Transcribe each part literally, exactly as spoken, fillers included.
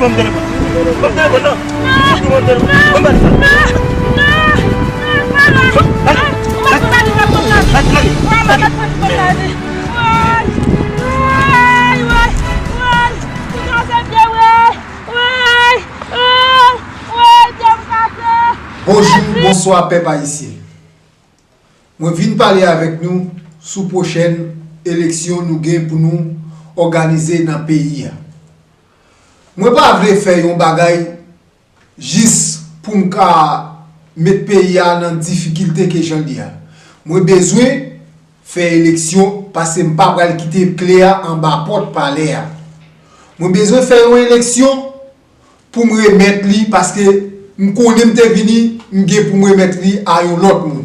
Ban m telefòn. Ban m telefòn nan. Ban m telefòn. Ban m telefòn. Ban m telefòn. Ban m telefòn. Bonjou, bonswa, pèp ayisyen. Mwen vin pale avèk nou sou pwochèn eleksyon nou gen pou nou òganize nan peyi a. Mwen pa vle fè yon bagay jis pou m ka met peyi a nan difikilte ke jan l ye a. Mwen bezwen fè eleksyon paske m pa pral kite kle a anba pòt palè a. Mwen bezwen fè yon eleksyon pou m remèt li, paske m konnen m te vini, m gen pou m remèt li a yon lòt moun.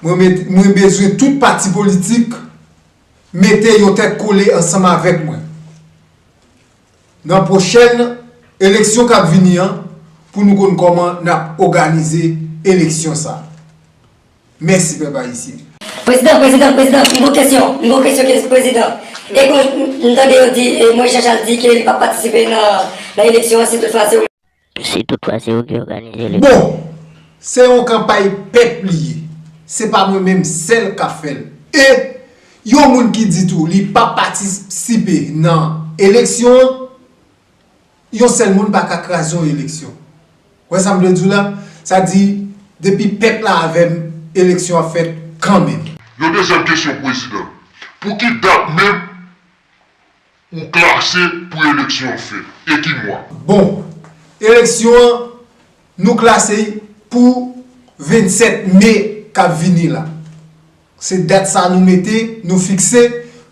Mwen met, mwen bezwen tout pati politik mete yon tèt kole ansanm avèk mwen nan pwochèn eleksyon k ap vini an, pou nou konn kòman n ap òganize eleksyon sa. Mèsi, pèp ayisyen. Prezidan, prezidan, prezidan, m gon kesyon, m gon kesyon, kes-, prezidan. E kon m tande yo di, e Moyiz Jan Chal di ke li p ap patisipe nan, nan eleksyon an si toutfwa se ou. Si toutfwa se ou ki òganize eleksyon. Bon, se yon kanpay pèp li ye. Se pa mwen menm sèl k ap fè l. E yon moun ki di tou li p ap patisipe nan eleksyon an, yon sèl moun pa ka kraze yon eleksyon. Ou wè sa m vle di w la? Sa di, depi pèp la avè m, eleksyon ap fèt kanmenm. Yon dezyèm kesyon, prezidan. Pou ki dat menm ou klase pou eleksyon an fèt? E ki mwa? Bon, eleksyon an, nou klase pou vennsèt me k ap vini la. Se dat sa nou mete, nou fikse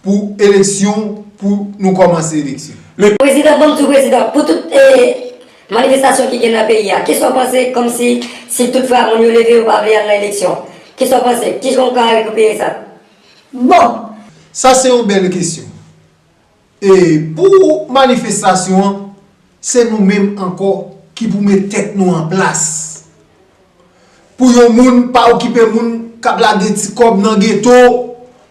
pou eleksyon, pou nou kòmanse eleksyon. Prezidan, ban m di w, prezidan, pou tout, e, manifestasyon ki gen nan peyi a, kisa w panse kòmsi si toutfwa moun yo leve yo pa vle al nan eleksyon? Kisa w panse? Kijan w ka rekipere sa? Bon. Sa se yon bèl kesyon. E pou manifestasyon an, se nou menm ankò ki pou met tèt nou an plas. Pou yon moun pa okipe moun k ap lage ti kòb nan geto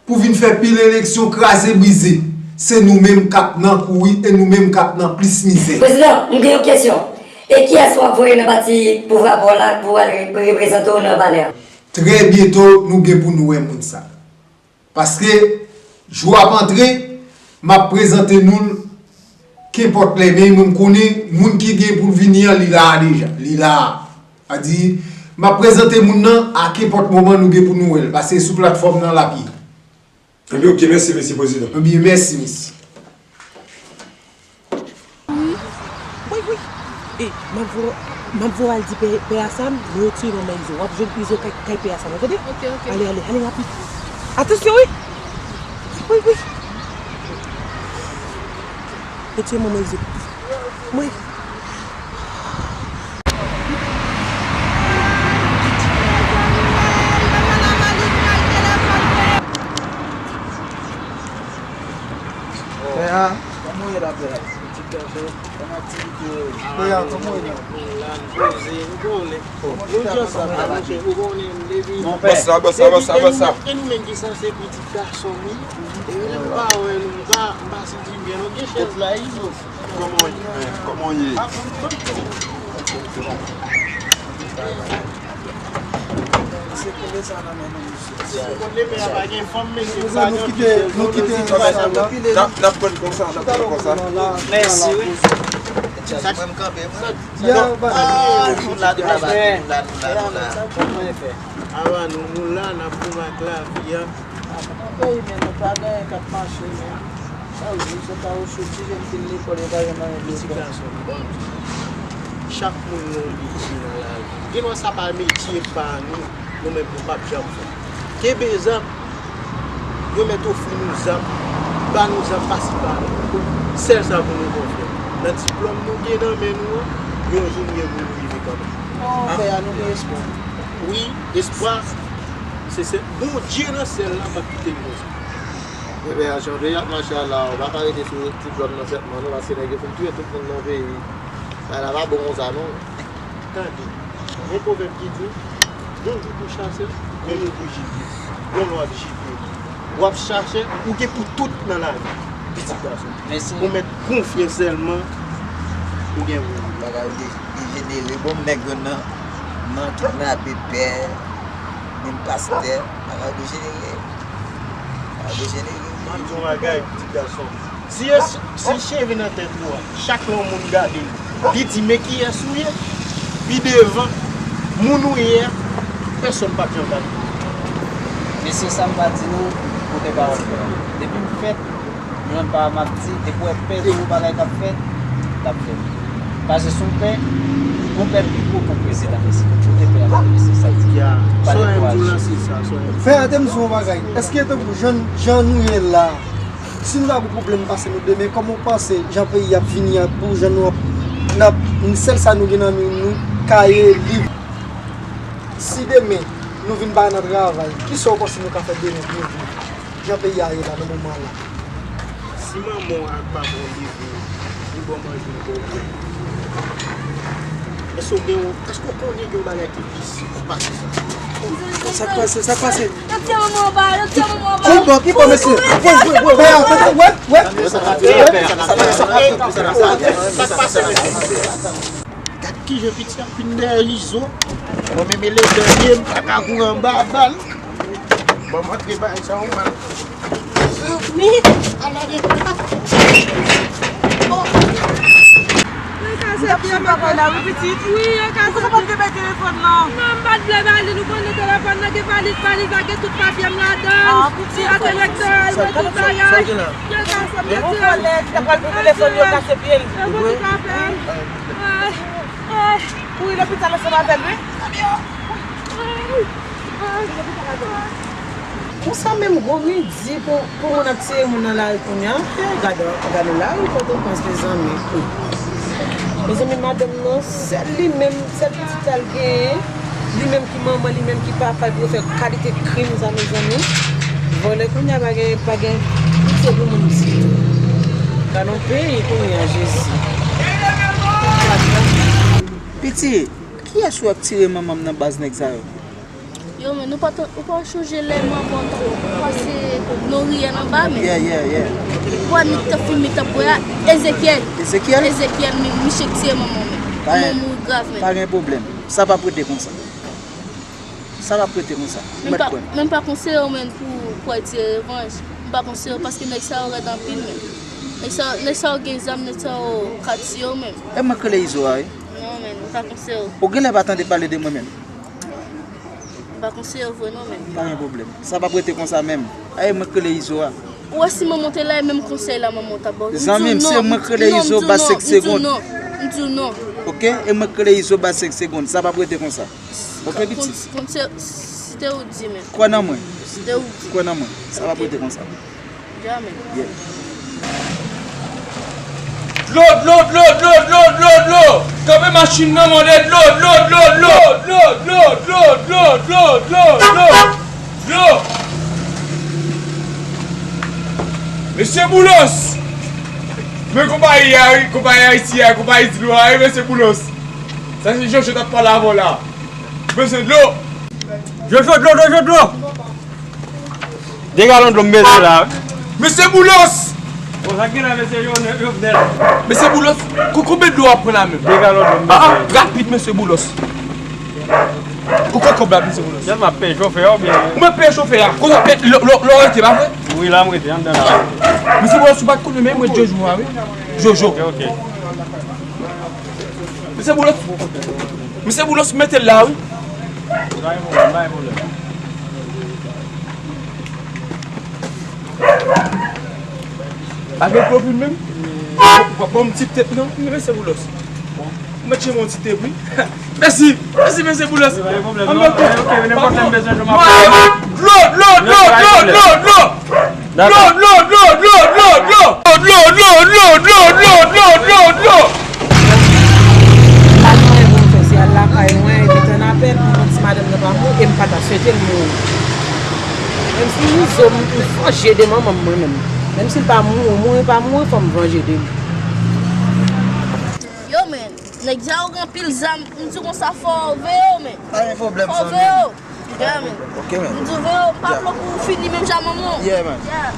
pou vin fè pil eleksyon kraze brize. Se nou menm k ap nan kouri e nou menm k ap nan plis mizè. Prezidan, m gen yon kesyon. E kiyès w ap voye nan pati pouvwa pa w la pou al re-, reprezante w nan palè a? Trè byento, nou gen pou nou wè moun sa. Paske jou ap antre, m ap prezante nou l kenpòt lè, men mwen m konnen moun ki gen pou l vini an, li la a deja. Li la a. Sa di, m ap prezante moun nan a kenpòt moman nou gen pou nou wè l, paske sou platfòm nan l ap ye. Ebyen, oke, mèsi, mesye prezidan. Ebyen, mèsi, mesye. Wi. Wi, wi. E, m ap vo-, m ap voye al di pè, pè a Sam, retire manman Izo. W ap jwenn Izo kay, kay pè a Sam, ou tande? Oke, oke. Ale, ale, ale rapid. Atansyon, wi. Wi, wi. Retire manman Izo. Wi. Pè a. Kòman w ye la, pè a? Pitit gason, kòman aktivite yo ye? Pè a, kòman w ye la? Nou la, nou poze, nou konnen. Nou di ansanm la, monchè, ou konnen, m depi, bòs la, bòs la, bòs la, bòs la. E nou menm ki sanse pitit gason m, wi. E nou pa wè nou, m pa, m pa santi m byen, non. Gen chèz la, Izo. Kòman w ye? Kòman w ye? Se koule sa nan men nou, mesye. Si w konn lemè a pa gen fanm, mesye, m pa gen anpil sèl. N ap, n ap pran konsa, n ap pran konsa. Mèsi, wi. Sa, sa, ah, nou la, nou la, nou la, nou la, nou la. Ava nou, nou la, n ap viv ak lavi a. Nan peyi, men nou pa gen anyen k ap mache, men. Sa w di, se pa ou soti, jèn fin lekòl, yo pa janm anyen pou yo fè. Pitit gason m, bon, chak moun gen yon metye nan lavi. Gen lè sa pa metye pa nou, nou menm nou p ap janm fè. Kenbe zam, yo mèt ofri nou zam, ba nou zam pase pa la. Sèl sa pou nou konn fè. Nan diplòm nou gen nan men nou an, yon jou nou gen pou nou rive kanmenm. Non, pè a, nou gen espwa. Wi, espwa, se, se Bondye nan syèl la p ap kite n konsa. Ebyen, jan peyi ap mache a la, ou pa ka rete sou diplòm nan sèlman non, paske nèg yo fin touye tout moun nan peyi. Bagay la pa bon konsa non. Tande, gen pwovèb ki di, yon jou pou chase, yon jou pou jipe. Yon lè w ap jipe, w ap chache, ou gen pou tout nan lavi, pitit gason. Mèsi. Ou mèt konfye sèlman Ou gen pou bagay ou dejenere. Bon, nèg yo nan, nan kidnape pè, menm pastè, bagay ou dejenere. Bagay ou dejenere. M ap di yon bagay, pitit gason. Si, si cheve nan tèt ou a, chak lè yon moun gade l, li di, "Men kiyès ou ye?" Pi devan, moun ou ye a, pèsonn p ap janm gade. Mesye, sa m ka di nou, kote pawòl fè. Depi m fèt, Mwen menm pa m ap di, depi w wè pè di yon bagay k ap fèt, l ap fèt. Paske si w pè, yon pè pi gwo ke prezidan, mesye. Kote pè a, mesye, sa di. Ya, pa dekouraje. Frè a te m di yon bagay. Èske tankou jan, jan nou ye la, si nou ta gen pwoblèm pase nou demen, kòman w panse jan peyi ap vini an pou jan nou ap, n ap, sèl sa nou gen nan men nou, kaye, liv. Si demen nou vin pa nan travay, kisa w panse nou ka fè demen pou nou viv? Jan peyi a ye la nan moman la. Si manman w ak papa w leve, li ba w manje, li ba w bwè. Èske w gen yon, èske w konnen gen yon bagay ki pi pase sa? Sa k pase? Sa k pase? Yo tiye manman anba, yo tiye manman anba. Ki bò, ki bò, mesye? Wè, wè, wè, wè. Gad kijan piti ap vin dèyè Izo. Mwen menm eledè m ye, m pa ka kouri anba bal. Bon, m antre bay sa yon bal. Wi, alò de. Yo kase pye m ankò. Wi, yo kase pye m. Ou pa t vle bay telefòn nan? Non, m pa t vle bay li, nou konnen telefòn nan gen valiz, valiz la gen tout papye m ladan l. Ah, pitit. Kat elektoral mwen, tout bagay. Yo kase pye m. Yon vòlè ki ta pral pran telefòn, yo kase pye l. Yo fout kase pye m. Ay, ay. Kouri lopital ansanm avè l, wi. Konsa menm gwo midi pou, pou moun ap tiye moun nan lari kounye a. Gade, gade lari Pòtoprens, mezanmi. Mezanmi, madanm nan, sèl li menm, sèl pitit sa l genyen, li menm ki manman, li menm ki papa, li pou fè kalite krim sa, mezanmi. Vòlè kounye a pa gen, pa gen pitye pou moun ditou. Gade yon peyi kounye a, Jezi. Piti, kiyès ou ap tire manman m nan baz nèg sa yo? Yo, men nou pa t, ou pa chonje lè manman t ap pase nan ri a anba, men. Yeah, yeah, yeah. Ou pa nèg t ap filme, t ap wè a, Ezekyèl. Ezekyèl? Ezekyèl, men, misye k tiye manman w, men. Manman w mouri grav, men. Pa gen pwoblèm. Sa p ap rete konsa. Sa p ap rete konsa. Ou mèt kwè m. Men m pa konseye w, men, pou, pou w al tire revanj. M pa konseye w paske nèg sa yo rèd anpil, men. Nèg sa, nèg sa yo gen zam, nèg sa yo ka tiye w, men. E mwen k rele Izo a, wi. Non, men, m pa konseye w. Ou genlè pa tande pale de mwen, men. M pa konseye w vre, non, men. Pa gen pwoblèm. Sa p ap rete konsa, menm. A, e mwen k rele Izo a. Ou wè si manman w te la, e menm konsèy la manman w t ap ba w. Zanmi m, se mwen k rele Izo, baz senk segonn. M di w non. Ok? E mwen k rele Izo, baz senk segonn. Sa p ap rete konsa. Ok, pitit? Konn, konn se, si te ou di, men. Kwè nan mwen. Si te ou di. Kwè nan mwen. Sa p ap rete konsa. Jamè. Yeah. Dlo, dlo, dlo, dlo, dlo, dlo, dlo. Kanpe machin nan, mande dlo, dlo, dlo, dlo. Dlo, dlo, dlo, dlo, dlo, dlo, dlo. Dlo. Mesye Boulos. Men konpayi a, wi, konpayi Ayiti a, konpayi dlo a, wi, mesye Boulos. Sa se Jojo t ap pale avè w la. Mesye dlo. Jojo, dlo, dlo, dlo, dlo. De galon dlo m bezwen la, wi. Mesye Boulos! Bon, sa k gen la, mesye Jo-, Jovenel? Mesye Boulos, ko-, konbyen dlo w ap pran la menm? De galon dlo m bezwen. Ah, ah, rapid, mesye Boulos. Ou konn kòb la, mesye Boulos? Jèn m ap peye chofè a, oubyen? Ou mèt peye chofè a. Kote w ap peye, lè, lè, lè w rete, pa vre? Wi, la m rete, anndan la. Mesye Boulos, ou pa t konnen, men mwen Jojo a, wi. Jojo. Ok, ok. Mesye Boulos. Mesye Boulos, mete l la, wi. Pa gen pwoblèm, pa gen pwoblèm. Pa gen klopin menm? Bon, bon, bon, ti tep non, mesye Boulos. Bon, mwen tchè mon ti tep, wi. Mèsi, mèsi, mesye Boulos. Wi, pa gen pwoblèm, non. Ok, nenpòt lè m bezwen, m ap rele. Dlo, dlo, dlo, dlo, dlo, dlo. Dakò. Dlo, dlo, dlo, dlo, dlo, dlo. Dlo, dlo, dlo, dlo, dlo, dlo, dlo, dlo. Pa gen anyen pou m fè, se al lakay mwen, epi tann apèl pou m di madanm nan pa mouri, e m pa ta swete l mouri. Menm si Izo, m, m fò je de manman m mwen menm. Menm si l pa mouri, mouri pa mouri, fò m vanje de li. Yo, men, nèg sa yo gen anpil zam, m di konsa, fò w veye w, men. Pa gen pwoblèm, zanmi m. Fò w veye w. Yeah, men. Ok, men. M di w veye w, pa vle pou w fini menm jan manman w. Yeah, man. Yeah.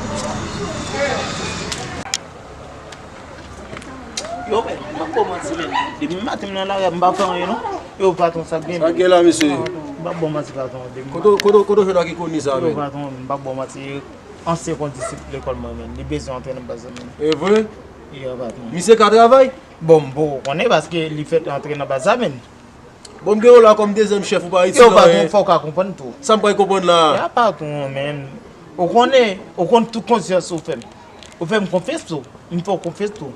Yo, men, m p ap ba w manti, men. Depi maten m nan lari a, m pa fè anyen, non. Yo, patwon, sa k gen? Sa k gen la, mesye? M p ap ba w manti, patwon. Depi Kote w- kote w- kote w jwenn ak ikoni sa, Yo, men? Patwon, m p ap ba w manti. Ansyen kondisip lekòl mwen, men. Li bezwen antre nan baz la, men. E vre? Yo, patwon. Misye ka travay? Bon, m poko konnen paske li fèk antre nan baz la, men. Bon, m gen w la kòm dezyèm chèf, ou pa itil Yo, patwon, anyen. Fò w ka konprann tou. Sa m pral konprann la? Ya, patwon, men. Ou konnen, ou konn tout konfyans ou fè m. Ou fè m konfyans tou. M fè w konfyans tou.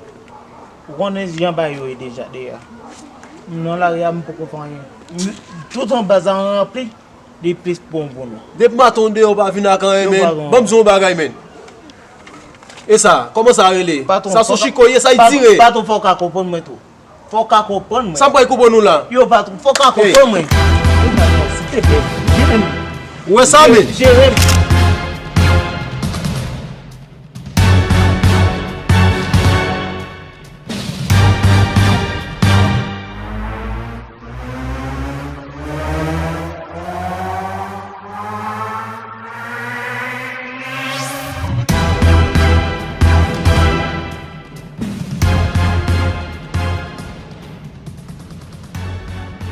Ou konnen jan bagay yo ye deja, deja. M nan lari a, m poko fè anyen. M- Tout an baz la ranpli, li plis bon pou nou. Depi maten w deyò, w pa vin ak anyen, Yo, men. Patwon. Ban m di w yon bagay, men. E sa, kòman sa rele? Patwon, Sa sou fò ka- chiko ye, sa y patwon, dire. Patwon, fò w ka konprann mwen tou. Fò w ka konprann mwen. Sa m pral konprann ou la? Yo, patwon, fò w ka Hey. Konprann mwen. Ou wè sa, men? Jere m.